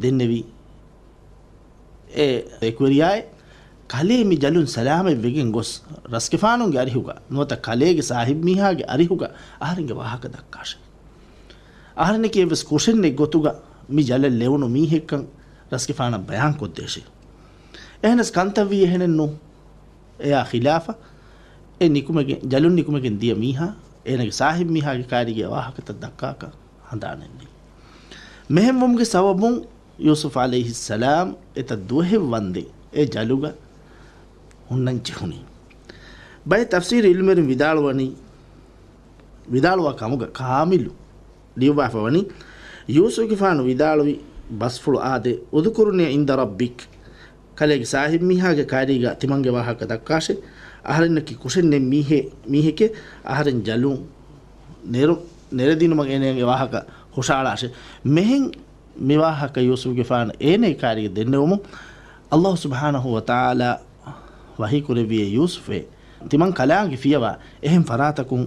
ދެންނެވި އެ އެކުވެރިޔާއެއް، ކަލޭ މި ޖަލުން ސަލާމަތް ވެގެން ގޮސް، ރަސްގެފާނުންގެ އަރިހުގަ ނުވަތަ ކަލޭގެ ސާހިބް މީހާގެ އަރިހުގަ އަހަރެންގެ ވާހަކަ ދައްކާށޭ. އަހަރެންނަކީ އެއްވެސް ކުށެއް ނެތް ގޮތުގަ މި ޖަލަށް ލެވުނު މީހެއްކަން ރަސްގެފާނަށް ބަޔާން ކޮށްދޭށޭ. އެހެނަސް ކަންތައްވީ އެހެނެއް ނޫން. އެއާ ޚިލާފަށް އެ ނިކުމެގެން، ޖަލުން ނިކުމެގެން ދިޔަ މީހާ އޭނަގެ ސާހިބް މީހާގެ ކާރީގެ ވާހަކަތައް ދައްކާކަށް ހަނދާނެއް ނެތް. މެހެންވުމުގެ ސަބަބުން ޔޫސުފް ޢަލައިހިއްސަލާމް އެތައް ދުވަހެއް ވަންދެން އެ ޖަލުގަ ހުންނަން ޖެހުނީ. ބައެއް ތަފްސީރު ޢިލްމުވެރިން ވިދާޅުވަނީ، ވިދާޅުވާ ކަމުގަ ކާމިލު ލިޔުއްވާފަ ވަނީ، ޔޫސުފްގެފާނު ވިދާޅުވި ބަސްފުޅު އާދެ، اذكرني عند ربك، ކަލޭގެ ސާހިބް މީހާގެ ކާރީގަ ތިމަންގެ ވާހަކަ ދައްކާށޭ. އަހަރެންނަކީ ކުށެއް ނެތް މީހެއް، މީހެކޭ. އަހަރެން ޖަލުން ނެރު، ނެރެދިނުމަށް އޭނަގެ ވާހަކަ ހުށައަޅާށޭ. މެހެން މި ވާހަކަ ޔޫސުފްގެފާނު އޭނަގެ ކާރީގަ ދެންނެވުމުން، ﷲ ސުބްޙާނަހޫ ވަތަޢާލާ ވަޙީ ކުރެއްވިއޭ، ޔޫސުފޭ، ތިމަން ކަލާނގެ ފިޔަވާ އެހެން ފަރާތަކުން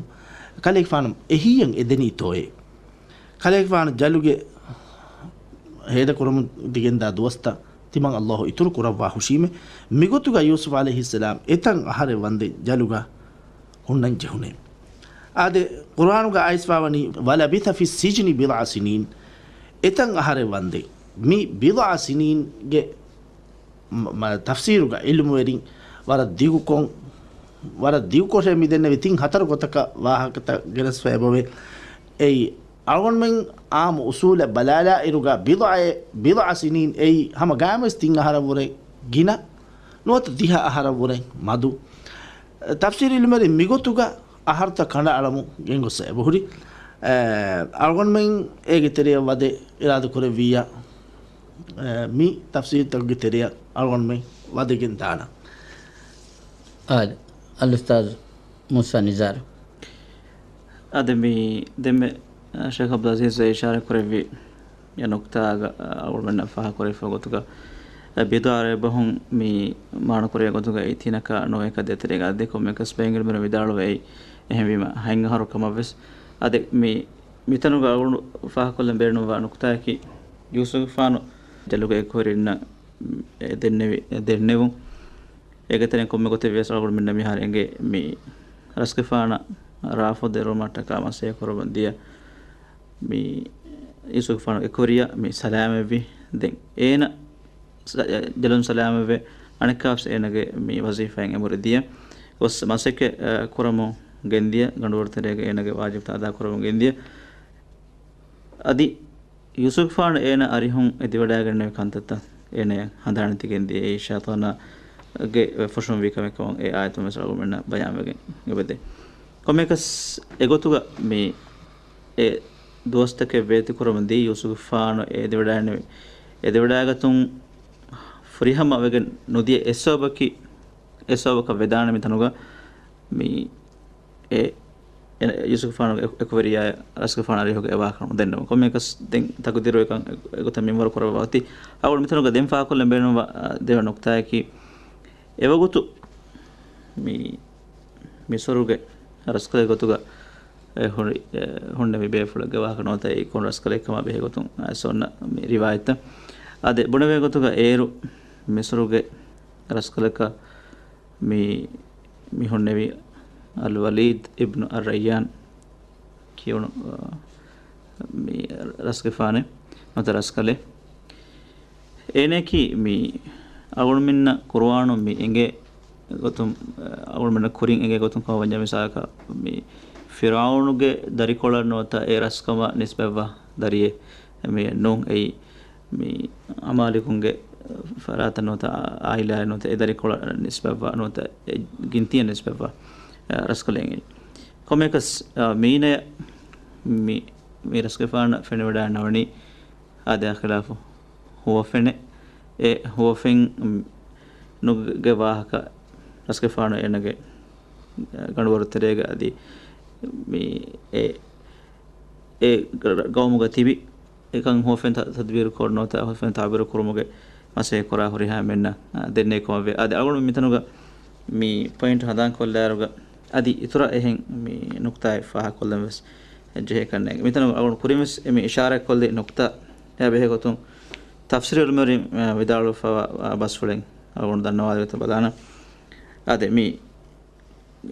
ކަލޭގެފާނު އެހީއަށް އެދެނީތޯއޭ؟ ކަލޭގެފާނު ޖަލުގެ ހޭދަކުރަމުން ދިގެންދާ ދުވަސްތައް ތިމަން ﷲ އިތުރު ކުރައްވާ ހުށީމެ. މިގޮތުގަ ޔޫސުފް ޢަލައިހިއްސަލާމް އެތަން އަހަރެއް ވަންދެން ޖަލުގަ ހުންނަން ޖެހުނޭ. އާދެ، ޤުރުއާނުގަ އައިސްފާވަނީ، ولبث في السجن بضع سنين، އެތަން އަހަރެއް ވަންދެން. މި ބިޟްޢަ ސިނީންގެ މ-، މ-، ތަފްސީރުގަ ޢިލްމުވެރިން ވަރަށް ދިގުކޮށް، ވަރަށް ދިގުކޮށޭ މި ދެންނެވި ތިން ހަތަރު ގޮތަކަށް ވާހަކަތައް ގެނެސްފަ އެބަވޭ. އެއީ، އަޅުގަނޑުމެން އާއްމު އުސޫލަށް ބަލާލާ އިރުގަ ބިޟްޢައެއް، ބިޟްޢަ ސިނީން އެއީ ހަމަ ގާތްމަވެސް ތިން އަހަރަށްވުރެ ގިނަ ނުވަތަ ދިހަ އަހަރަށްވުރެ މަދު. ތަފްސީރު ޢިލްމުވެރިން މިގޮތުގަ އަހަރުތައް ކަނޑައަޅަމުން ގެންގޮސް އެބަހުރި. އަޅުގަނޑުމެން އޭގެ ތެރެއަށް ވަދެ އިރާދަކުރެއްވިއްޔާ، މި ތަފްސީރުތަކުގެ ތެރެއަށް އަޅުގަނޑުމެން ވަދެގެން ދާނަން. އާދެ، އަލްއުސްތާޛު މޫސާ ނިޒާރު. އާދެ، މި ދެންމެ ޝޭޚް ޢަބްދުލް ޢަޒީޒް އެ އިޝާރާތް ކުރެއްވި އެ ނުކްތާގަ، އަ، އަޅުގަނޑުމެންނަށް ފާހަގަކުރެވިފަ ގޮތުގަ، އެ، ބިޟާޢަ އެބަހުން މި މާނަކުރެވޭ ގޮތުގަ އެއީ ތިނަކާ ނޫން އެކަ ދޭތެރޭގަ އަދި ކޮންމެއަކަސް ބައެއް ޢިލްމުވެރިން ވިދާޅުވޭ އެހެންވީމަ ހަތް އަހަރު ކަމަށްވެސް. އަދި މި، މިތަނުގަ އަޅުގަނޑު ފާހަގަކޮށްލަން ބޭނުންވާ ނުކްތާއަކީ ޔޫސުފްގެފާނު ޖަލުގެ އެކުވެރިންނަށް އެ ދެންނެވި، އެ ދެންނެވުން. އޭގެ ތެރެއިން ކޮންމެ ގޮތެއް ވިޔަސް އަޅުގަނޑުމެންނަށް މިހާރު އެނގޭ މި ރަސްގެފާނަށް ރާފު ދެރުވުމަށްޓަކާ މަސައްކަތް ކުރަމުން ދިޔަ މި ޔޫސުފްގެފާނު އެކުވެރިޔާ މި ސަލާމަތްވި. ދެން އޭނަ ސަ-، ޖަލުން ސަލާމަތްވެ، އަނެއްކާވެސް އޭނަގެ މި ވަޒީފާއިން އެނބުރި ދިޔަ ގޮސް މަސައްކަތް، އަ، ކުރަމުން ގެންދިޔަ، ގަނޑުވަރު ތެރޭގަ އޭނަގެ ވާޖިބުތައް އަދާކުރަމުން ގެންދިޔަ. އަދި ޔޫސުފްގެފާނު އޭނަ އަރިހުން އެދިވަޑައިގެންނެވި ކަންތައްތައް އޭނަޔަށް ހަނދާން ތިގެންދިޔައީ ޝައިޠާނާގެ ފޮށުން ވީ ކަމެއް ކަމަށް އެ އާޔަތުން ވެސް އަޅުގަނޑުމެންނަށް ބަޔާންވެގެން އެބަދޭ. ކޮންމެއަކަސް އެގޮތުގަ މި އެ ދުވަސްތަކެއް ވޭތުކުރަމުން ދީ ޔޫސުފްގެފާނު އެ އެދިވަޑައިގެންނެވި، އެދިވަޑައިގަތުން ފުރިހަމަވެގެން ނުދިޔަ އެއް ސަބަބަކީ، އެއް ސަބަބަކަށް ވެދާނެ މިތަނުގަ މި އެ، އެ، ޔޫސުފްގެފާނުގެ އެ، އެކުވެރިޔާ ރަސްގެފާނު އަރިހުގެ އެ ވާހަކަ ނުދެންނެވުން. ކޮންމެއަކަސް ދެން ތަޤުދީރު އެކަން އެގޮތަށް މިންވަރު ކުރައްވާ އޮތީ. އަޅުގަނޑު މިތަނުގަ ދެން ފާހަގަކޮށްލަން ބޭނުންވާ، އަ، ދެވަނަ ނުކްތާއަކީ، އެވަގުތު މި މިސުރުގެ ރަސްކަލެއް ގޮތުގަ އެ ހުރި، އެ ހުންނެވި ބޭފުޅެއްގެ ވާހަކަ ނުވަތަ އެއީ ކޮން ރަސްކަލެއް ކަމާ ބެހޭ ގޮތުން އައިސް އޮންނަ މި ރިވާޔަތްތައް. އާދެ، ބުނެވޭ ގޮތުގަ އޭރު މިސުރުގެ ރަސްކަލަކަށް މި، މި ހުންނެވި އަލް ވަލީދް އިބްނު އައްރައްޔާން ކިޔުނު، އަ، މި ރަސްގެފާނެއް ނުވަތަ ރަސްކަލެއް. އޭނައަކީ މި އަޅުގަނޑުމެންނަށް ޤުރުއާނުން މި އެނގޭ ގޮތުން، އަ، އަޅުގަނޑުމެންނަށް ކުރިން އެނގޭ ގޮތުން ކަމަށް ވަންޏާ މިސާލަކަށް މި ފިރުޢައުނުގެ ދަރިކޮޅަށް ނުވަތަ އެ ރަސްކަމަށް ނިސްބަތްވާ ދަރިއެއް މި ނޫން. އެއީ މި އަމާލިކުންގެ ފަރާތަށް ނުވަތަ އާއިލާއެއް ނުވަތަ އެ ދަރިކޮޅަށް ނިސްބަތްވާ ނުވަތަ އެ ގިންތިއަށް ނިސްބަތްވާ، އަ، ރަސްކަލެއް އެނގޭ. ކޮންމެއަކަސް، އަ، މީނަޔަށް މި، މި ރަސްގެފާނަށް ފެނިވަޑައިގަންނަވަނީ އާދަޔާ ޚިލާފު ހުވަފެނެއް. އެ ހުވަފެން ނުގެ ވާހަކަ ރަސްގެފާނު އޭނަގެ ގަނޑުވަރު ތެރޭގަ އަދި މި އެ، އެ ގަ-، ގައުމުގަ ތިބި އެކަން ހުވަފެން ތަ-، ތަދްބީރު ކޮށް ނުވަތަ ހުވަފެން ތަޢުބީރު ކުރުމުގެ މަސައްކަތް ކުރާ ހުރިހާ އެންމެންނަށް، އާ، ދެންނެވި ކަމަށްވޭ. އަދި އަޅުގަނޑު މިތަނުގަ މި ޕޮއިންޓް ހަނދާން ކޮށްލާއިރުގަ އަދި އިތުރަށް އެހެން މި ނުކުތާއެއް ފާހަގަކޮށްލަން ވެސް ޖެހޭ ކަންނޭނގެ. މިތަނުގަ އަޅުގަނޑު ކުރިން ވެސް އެ މި އިޝާރާތް ކޮށްލި ނުކުތާ އެއާ ބެހޭ ގޮތުން ތަފްސީރު ޢިލްމުވެރިން، އާ، ވިދާޅުވެފަވާ ބަސްފުޅެއް އަޅުގަނޑު ދަންނަވާލެވޭތޯ ބަލާނަން. އާދެ، މި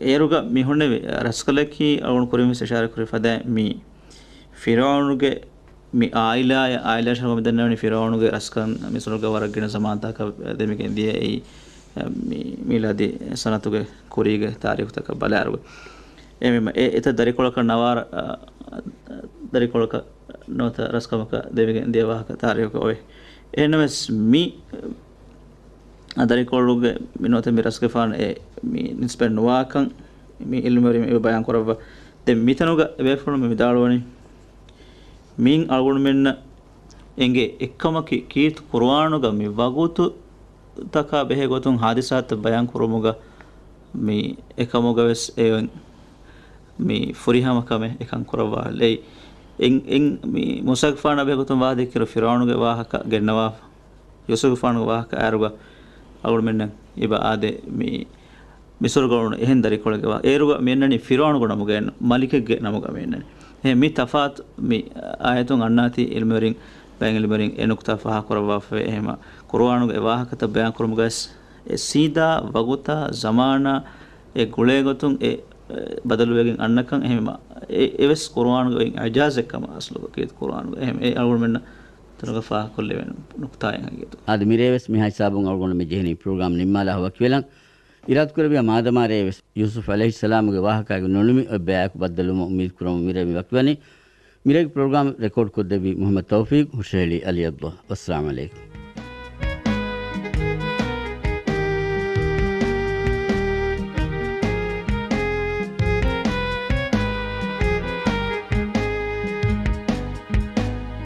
އޭރުގަ މި ހުންނެވި ރަސްކަލަކީ އަޅުގަނޑު ކުރިން ވެސް އިޝާރާތް ކުރި ފަދައިން މި ފިރުޢައުނުގެ މި އާއިލާއަށް، އާއިލާ ޝަރު މި ދަންނަވަނީ ފިރުޢައުނުގެ ރަސްކަން މިސްރުގަ ވަރަށް ގިނަ ޒަމާންތަކަށް ދެމިގެން ދިޔަ އެއީ، މި މީލާދީ ސަނަތުގެ ކުރީގެ ތާރީޚުތަކަށް ބަލާއިރުގަ. އެ މި އެ އެތައް ދަރިކޮޅަކަށް ނަވާރަ، އަ، ދަރިކޮޅަކަށް ނުވަތަ ރަސްކަމަކަށް ދެމިގެން ދިޔަ ވާހަކަ ތާރީޚު އޮވޭ. އެހެންނަމަވެސް މި އަ، ދަރިކޮޅުގެ މި ނުވަތަ މި ރަސްގެފާނު އެ މި ނިސްބަތް ނުވާކަން މި ޢިލްމުވެރިން އެ ބަޔާން ކުރައްވާ. ދެން މިތަނުގަ ބޭފުޅުން މި ވިދާޅުވަނީ މިއިން އަޅުގަނޑުމެންނަށް އެނގޭ އެއްކަމަކީ ކީރިތި ޤުރުއާނުގަ މި ވަގުތުތަކާ ބެހޭ ގޮތުން ޙާދިސާތައް ބަޔާން ކުރުމުގަ މި އެކަމުގަ ވެސް އެ މި ފުރިހަމަ ކަމެއް އެކަން ކުރައްވާ ލެއް. އެން، އެން މި މޫސާގެފާނާ ބެހޭ ގޮތުން ވާދަ ކިރު ފިރުޢައުނުގެ ވާހަކަ ގެންނަވާފަ. ޔޫސުފުގެފާނުގެ ވާހަކަ އާރުގަ އަޅުގަނޑުމެންނަށް އިބަ އާދެ މި މިސުރުގަ އުޅުނު އެހެން ދަރިކޮޅެއްގެ ވާ-، އޭރުގަ މި އަންނަނީ ފިރުޢައުނުގެ ނަމުގައެއް ނޫން، މަލިކެއްގެ ނަމުގަ މި އަންނަނީ. އެހެން މި ތަފާތު މި އާޔަތުން އަންނާތީ ޢިލްމުވެރިން، ބައެއް ޢިލްމުވެރިން އެ ނުކުތާ ފާހަގަ ކުރައްވާފަވޭ. އެހެން ޤުރުއާނުގެ އެ ވާހަކަތައް ބަޔާން ކުރުމުގައި ވެސް އެ ސީދާ ވަގުތާ ޒަމާނާ އެ ގުޅޭ ގޮތުން އެ، އެ، ބަދަލުވެގެން އަންނަކަން އެހެން އެ، އެވެސް ޤުރުއާނުގެ އޮތް އިޢްޖާޒެއް ކަމަށް އަސްލުގަ ކީރިތި ޤުރުއާނުގެ އެހެން އެ އަޅުގަނޑުމެންނަށް ތަނުގަ ފާހަގަކޮށްލެވޭނެ ނުކުތާއެއް ހަގީގަތު. އާދެ، މިރޭ ވެސް މިހާ ހިސާބުން އަޅުގަނޑު މި ޖެހެނީ ޕްރޮގްރާމް ނިންމާލާ ވަކިވެލަން. އިރާދަކުރެއްވިޔާ މާދަމާރޭ ވެސް ޔޫސުފް ޢަލައިހިއްސަލާމުގެ ވާހަކާގެ ނުނިމި އޮތް ބަޔާކު ބައްދަލުވުމަށް އުއްމީދު ކުރަމުން މިރޭ މި ވަކިވަނީ. މިރޭގެ ޕްރޮގްރާމް ރެކޯޑް ކޮށްދެއްވީ މުޙައްމަދު ތައުފީޤް، ހުށަހެޅީ އަލީ ޢަބްދުﷲ. ވައްސަލާމް ޢަލައިކުމް.